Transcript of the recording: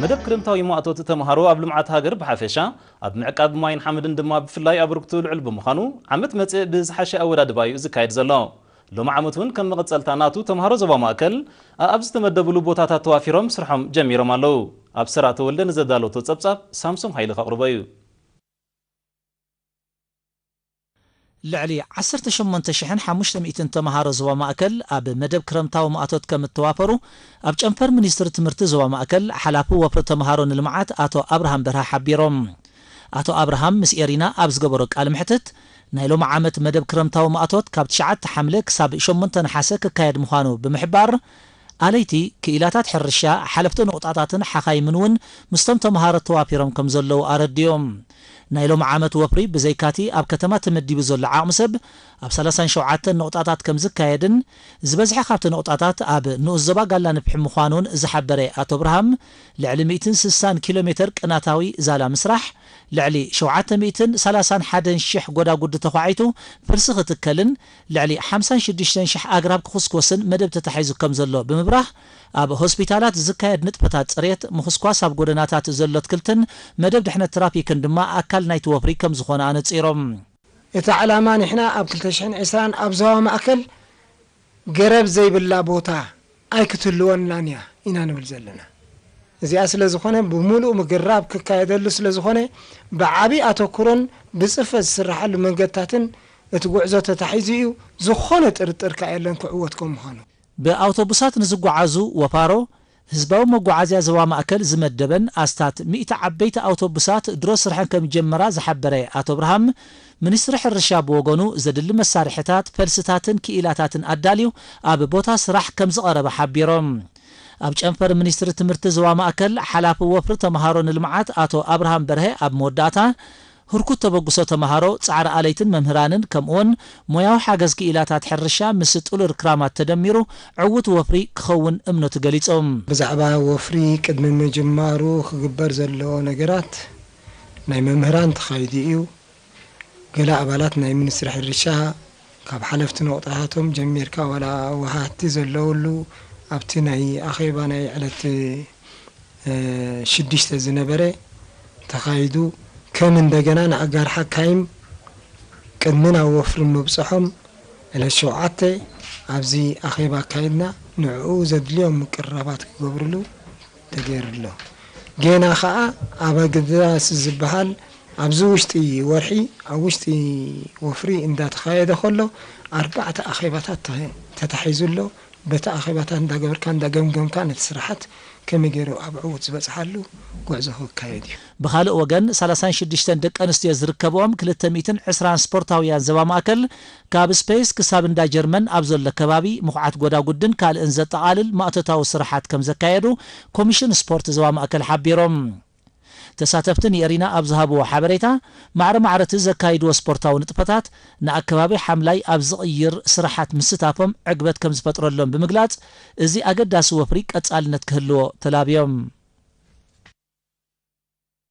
መደብ ክረምታዊ ማእቶት ተምሃሮ ኣብ ልምዓት ሃገር ብሓፈሻ፣ ኣብ ምዕቃብ ማይን ሓመድን ድማ ብፍላይ ኣበርክቶ ልዑል ብምዃኑ፣ ዓመት መጽእ ብዝሓሸ ኣወዳድባ እዩ ዝካየድ ዘሎ። ሎሚ ዓመት እውን ከም መቐጸልታ ናቱ ተምሃሮ ዞባ ማእከል ኣብ ዝተመደብሉ ቦታታት ተዋፊሮም ስርሖም ጀሚሮም ኣለዉ። ኣብ ሰራ ተወልደ ንዘዳለቶ ጸብጻብ ሳምሶም ሃይለ ከቕርቦ እዩ። ልዕሊ ዓሰርተ ሸሞንተ ሽሕን ሓሙሽተ ሚእትን ተምሃሮ ዞባ ማእከል ኣብ መደብ ክረምታዊ ማእቶት ከም እተዋፈሩ ኣብ ጨንፈር ሚኒስትሪ ትምህርቲ ዞባ ማእከል ሓላፊ ወፍሪ ተምሃሮ ንልምዓት ኣቶ ኣብርሃም በርሀ ሓቢሮም። ኣቶ ኣብርሃም ምስ ኤሪና ኣብ ዝገበሮ ቃለ መሕትት፣ ናይ ሎሚ ዓመት መደብ ክረምታዊ ማእቶት ካብ ትሽዓተ ሓምለ ክሳብ ሸሞንተ ነሓሰ ክካየድ ምዃኑ ብምሕባር፣ ኣለይቲ ክኢላታት ሕርሻ፣ ሓለፍቲ ንቑጣታትን ሓኻይምን እውን ምስቶም ተምሃሮ ተዋፊሮም ከም ዘለዉ ኣረዲኦም። ናይ ሎሚ ዓመት ወፍሪ ብዘይካቲ ኣብ ከተማ ተመዲቡ ዘሎ ዓቕሚ ሰብ ኣብ ሰላሳን ሸውዓተን ንቑጣታት ከም ዝካየድን ዝበዝሐ ካብቲ ንቑጣታት ኣብ ንኡስ ዞባ ጋላ ንፍሒ ምዃኑን ዝሓበረ ኣቶ ብርሃም፣ ልዕሊ ሚእትን ስሳን ኪሎ ሜተር ቅናታዊ ዛላ ምስራሕ፣ ልዕሊ ሸውዓተ ሚእትን ሰላሳን ሓደን ሽሕ ጎዳጉዲ ተዃዒቱ ፈልሲ ክትከልን ልዕሊ ሓምሳን ሽዱሽተን ሽሕ ኣግራብ ክኹስኮስን መደብ ተታሒዙ ከም ዘሎ ብምብራህ፣ ኣብ ሆስፒታላት ዝካየድ ንጥፈታት ጽሬት፣ ምኹስኳስ ኣብ ጎደናታት ዘሎ ኣትክልትን መደብ ድሕነት ትራፊክን ድማ ኣካል ናይቲ ወፍሪ ከም ዝኾነ ኣነጺሮም። እቲ ዕላማ ንሕና ኣብ ክልተ ሽሕን ዕስራን ኣብ ዞባ ማእከል ገረብ ዘይብላ ቦታ ኣይክትህልወናን እያ ኢና ንብል ዘለና። እዚኣ ስለ ዝኾነ ብምሉእ ምግራብ ክካየደሉ ስለ ዝኾነ ብዓቢ ኣተኩሮን ብጽፈት ዝስራሓሉ መንገድታትን እቲ ጉዕዞ ተታሒዙ እዩ። ዝኾነ ጥርጥር ከኣ የለን ክዕወት ከም ምዃኑ። ብኣውቶቡሳት ንዝጓዓዙ ወፋሮ ህዝባዊ መጓዓዝያ ዞባ ማእከል ዝመደበን ኣስታት ሚእቲ ዓበይቲ ኣውቶቡሳት ድሮ ስርሐን ከም ጀመራ ዝሓበረ ኣቶ ብርሃም፣ ሚኒስትሪ ሕርሻ ብወገኑ ዘድሊ መሳርሕታት፣ ፈልስታትን ክኢላታትን ኣዳልዩ ኣብ ቦታ ስራሕ ከም ዝቐረበ ሓቢሮም። ኣብ ጨንፈር ሚኒስትሪ ትምህርቲ ዞባ ማእከል ሓላፊ ወፍሪ ተምሃሮ ንልምዓት ኣቶ ኣብርሃም በርሀ ኣብ መወዳእታ፣ ህርኩት ተበግሶ ተምሃሮ፣ ጻዕሪ ኣለይትን መምህራንን ከምኡውን ሞያዊ ሓገዝ ክኢላታት ሕርሻ ምስ ጥሉር ክራማት ተደሚሩ ዕዉት ወፍሪ ክኸውን እምነቱ ገሊጾም። ብዛዕባ ወፍሪ ቅድሚ ምጅማሩ ክግበር ዘለዎ ነገራት ናይ መምህራን ተኻይዱ እዩ። ገለ ኣባላት ናይ ሚኒስትሪ ሕርሻ ካብ ሓለፍቲ ነቑጣታቶም ጀሚርካ ዋላ ወሃቲ ዘለውሉ ኣብቲ ናይ ኣኼባ ናይ ዕለት፣ እ፣ ሽዱሽተ ዝነበረ ተኻይዱ። ከም እንደገና ንኣጋር ሓካይም ቅድሚ ናብ ወፍሪ ምብጽሖም ዕለት ሸውዓተ ኣብዚ ኣኼባ ኣካይድና ንዕኡ ዘድልዮም ምቅርራባት ክገብርሉ ተገይሩ ኣሎ። ጌና ኸኣ ኣበግዳስ ዝበሃል ኣብዚ ውሽጢ ወርሒ፣ ኣብ ውሽጢ ወፍሪ እንዳተኻየደ ከሎ ኣርባዕተ ኣኼባታት ተ-፣ ተታሒዙ ኣሎ። በቲ ኣኼባታት እንዳገበርካ እንዳገምገምካ ነቲ ስራሓት ከመይ ገይሩ ኣብ ዕዉት ዝበጽሓሉ ጉዕዞ ክካየድ እዩ። ብኻልእ ወገን፣ ሰላሳን ሽዱሽተን ደቂ ኣንስትዮ ዝርከብኦም ክልተ ሚእትን ዕስራን ስፖርታውያን ዞባ ማእከል፣ ካብ ስፔስ ክሳብ እንዳ ጀርመን ኣብ ዘሎ ከባቢ ምኹዓት ጎዳጉድን ካልእን ዘጠቓልል ማእቶታዊ ስራሓት ከም ዘካየዱ ኮሚሽን ስፖርት ዞባ ማእከል ሓቢሮም። ተሳተፍቲ ንኤሪና ኣብ ዝሃብዎ ሓበሬታ፣ ማዕረ ማዕረ እቲ ዘካይድዎ ስፖርታዊ ንጥፈታት ንኣከባቢ ሓምላይ ኣብ ዝቕይር ስራሓት ምስታፎም ዕግበት ከም ዝፈጥረሎም ብምግላጽ፣ እዚ ኣገዳሲ ወፍሪ ቀጻልነት ክህልዎ ተላብዮም።